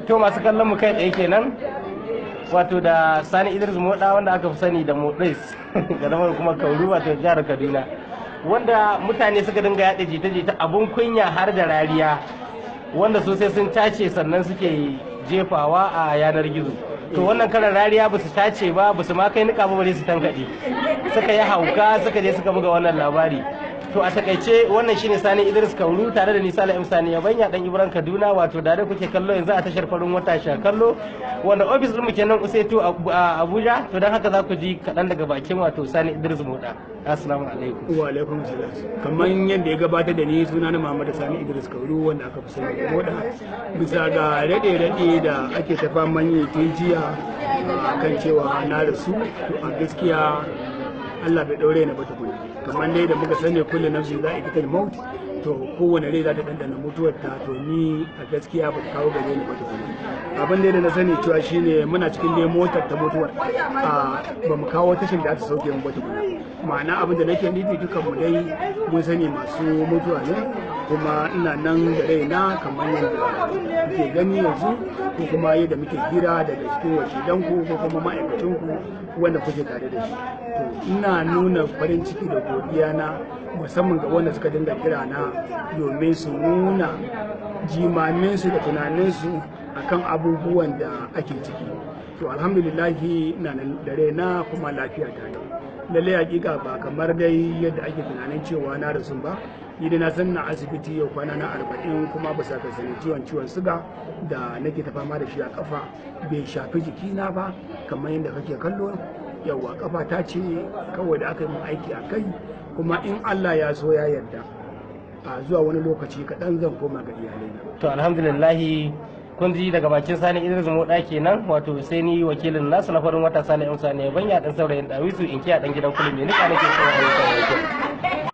To masu kallon mu, kai tsaye kenan wato da Sani Idris Moda, wanda aka fi sani da Modis, karamar kuma Kauru, wato jihar Kaduna, wanda mutane suka dinga yaɗa jita-jita abun kunya har da rariya, wanda su sai sun tace sannan suke jefawa a yanar gizo. To wannan karan rariya ba su tace ba, ba su ma kai nika ba, bare su tankaɗe, suka yi hauka suka je suka buga wannan labari. To a takaice wannan shine Sani Idris Kauru, tare da ni Sale M Sani Yabanya dan Ibran Kaduna, wato da kuke kallo yanzu a tashar farin wata sha kallo, wanda ofis ɗin mu kenan Usetu a Abuja. To dan haka za ku ji kaɗan daga bakin wato Sani Idris Moda. Assalamu alaikum. Wa alaikum salam. Kamar yadda ya gabatar da ni, suna na Muhammad Sani Idris Kauru, wanda aka fi sani da Moda. Bisa ga raɗe-raɗe da ake ta faman yi tun jiya kan cewa na rasu, to a gaskiya Allah bai ɗaure ni ba tukuna. Kamar dai da muka sani, kullu nafsin za'iqatul maut, to kowane rai za ta ɗanɗana mutuwar ta. To ni a gaskiya ba ta kawo gare ni ba tukuna. Abin da na sani cewa shine muna cikin dai motar ta mutuwar, ba mu kawo tashin da ta sauke mu ba tukuna. Ma'ana, abin da nake nufi, dukan mu dai mun sani masu mutuwa ne, kuma ina nan da raina kamar yadda kuke gani yanzu, ko kuma yadda muke hira daga cikin wakilanku ko kuma ma'aikatanku wanda kuke tare da shi. To ina nuna farin ciki da godiya na musamman ga wanda suka dinga kira na domin su nuna jimaminsu da tunaninsu akan abubuwan da ake ciki. To alhamdulillahi, ina nan da raina kuma lafiya ta lau. Lallai hakika ba kamar dai yadda ake tunanin cewa na rasu ba. Ni dai na san na asibiti yau kwana na 40, kuma bisa ga sani ciwon suga da nake ta fama da shi a kafa bai shafi jikina ba kamar yadda kake kallo. Yawa, kafa ta ce kawai da aka yi min aiki a kai, kuma in Allah ya so ya yarda, a zuwa wani lokaci kaɗan zan koma ga iyalaina. To alhamdulillahi, kun ji daga bakin Sani Idris Moda kenan, wato sai ni wakilin nasu na farin wata, Sani M Sani Yabanya dan saurayin Dawisu, inkiya dan gidan kulmi nika, nake cewa ayyukan.